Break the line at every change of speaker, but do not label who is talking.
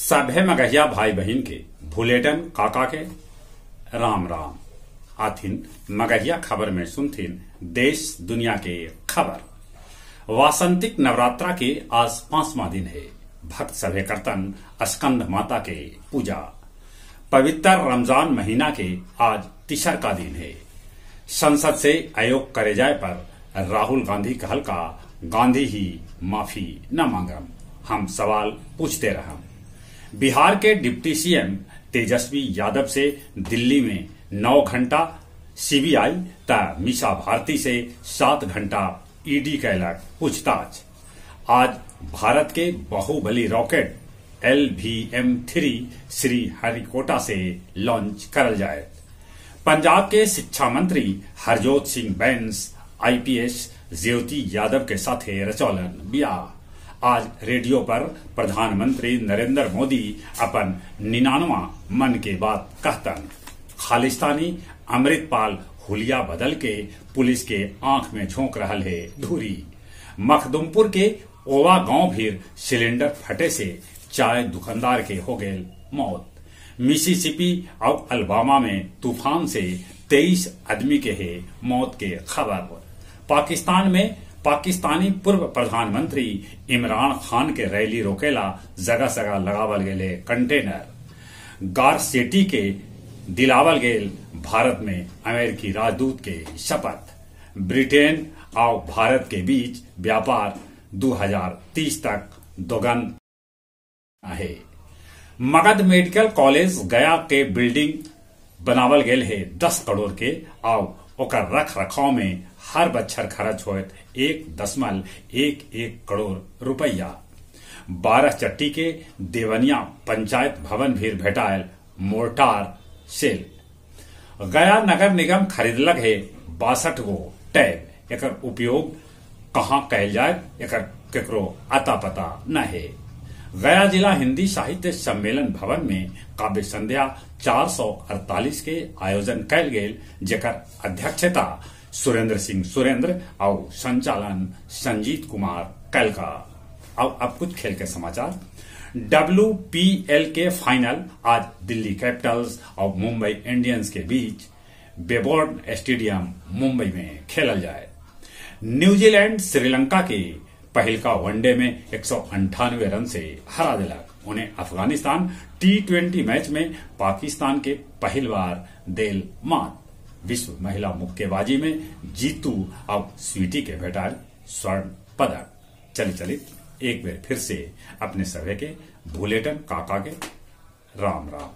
सभे मगहिया भाई बहिन के भुलेटन काका के राम राम। आथिन मगहिया खबर में सुनथिन देश दुनिया के खबर। वासंतिक नवरात्रा के आज 5वां दिन है। भक्त सभे करतन स्कंद माता के पूजा। पवित्र रमजान महीना के आज तीसर का दिन है। संसद से आयोग करे जाए पर राहुल गांधी कहल का गांधी ही माफी न मांगम, हम सवाल पूछते रहम। बिहार के डिप्टी सीएम तेजस्वी यादव से दिल्ली में 9 घंटा सीबीआई त मीसा भारती से 7 घंटा ईडी कैलक पूछताछ। आज भारत के बाहुबली रॉकेट LVM-3 Sriharikota से लॉन्च करल जाए। पंजाब के शिक्षा मंत्री हरजोत सिंह बैंस आईपीएस ज्योति यादव के साथे रचौलन ब्याह। आज रेडियो पर प्रधानमंत्री नरेंद्र मोदी अपन 99वां मन के बात कहतन। खालिस्तानी अमृतपाल हुलिया बदल के पुलिस के आंख में झोंक रहल है धूरी। मखदुमपुर के ओवा गांव भीर सिलेंडर फटे से चाय दुकानदार के हो गए मौत। मिसिसिपी और अलबामा में तूफान से 23 आदमी के है मौत के खबर। पाकिस्तान में पाकिस्तानी पूर्व प्रधानमंत्री इमरान खान के रैली रोकेला जगह जगह लगावल गेले कंटेनर। गारसेटी के दिलावल गेल भारत में अमेरिकी राजदूत के शपथ। ब्रिटेन और भारत के बीच व्यापार 2030 तक दोगन है। मगध मेडिकल कॉलेज गया के बिल्डिंग बनावल गेल है 10 करोड़ के और ओकर रख रखाव में हर बच्छर खर्च होत 1.11 करोड़ रुपया। 12 चट्टी के देवनिया पंचायत भवन भीर भेटायल मोर्टार सेल। गया नगर निगम खरीदलक है 62 गो टैब। एकर उपयोग कहाँ कैल जाए एकर केकरो अता पता न है। गया जिला हिंदी साहित्य सम्मेलन भवन में काव्य संध्या 448 के आयोजन कैल गेल, जेकर अध्यक्षता सुरेंद्र सिंह सुरेंद्र और संचालन संजीत कुमार कैलका। और अब कुछ खेल के समाचार। WPL के फाइनल आज दिल्ली कैपिटल्स और मुंबई इंडियंस के बीच बेबोर्न स्टेडियम मुंबई में खेलल जाए। न्यूजीलैंड श्रीलंका के पहिलका वनडे में 198 रन से हरा दिलक। उन्हें अफगानिस्तान T20 match में पाकिस्तान के पहली बार देल मात। विश्व महिला मुक्केबाजी में जीतू और स्वीटी के भेटाल स्वर्ण पदक। चली चली एक बार फिर से अपने सभे के भुलेटन काका के राम राम।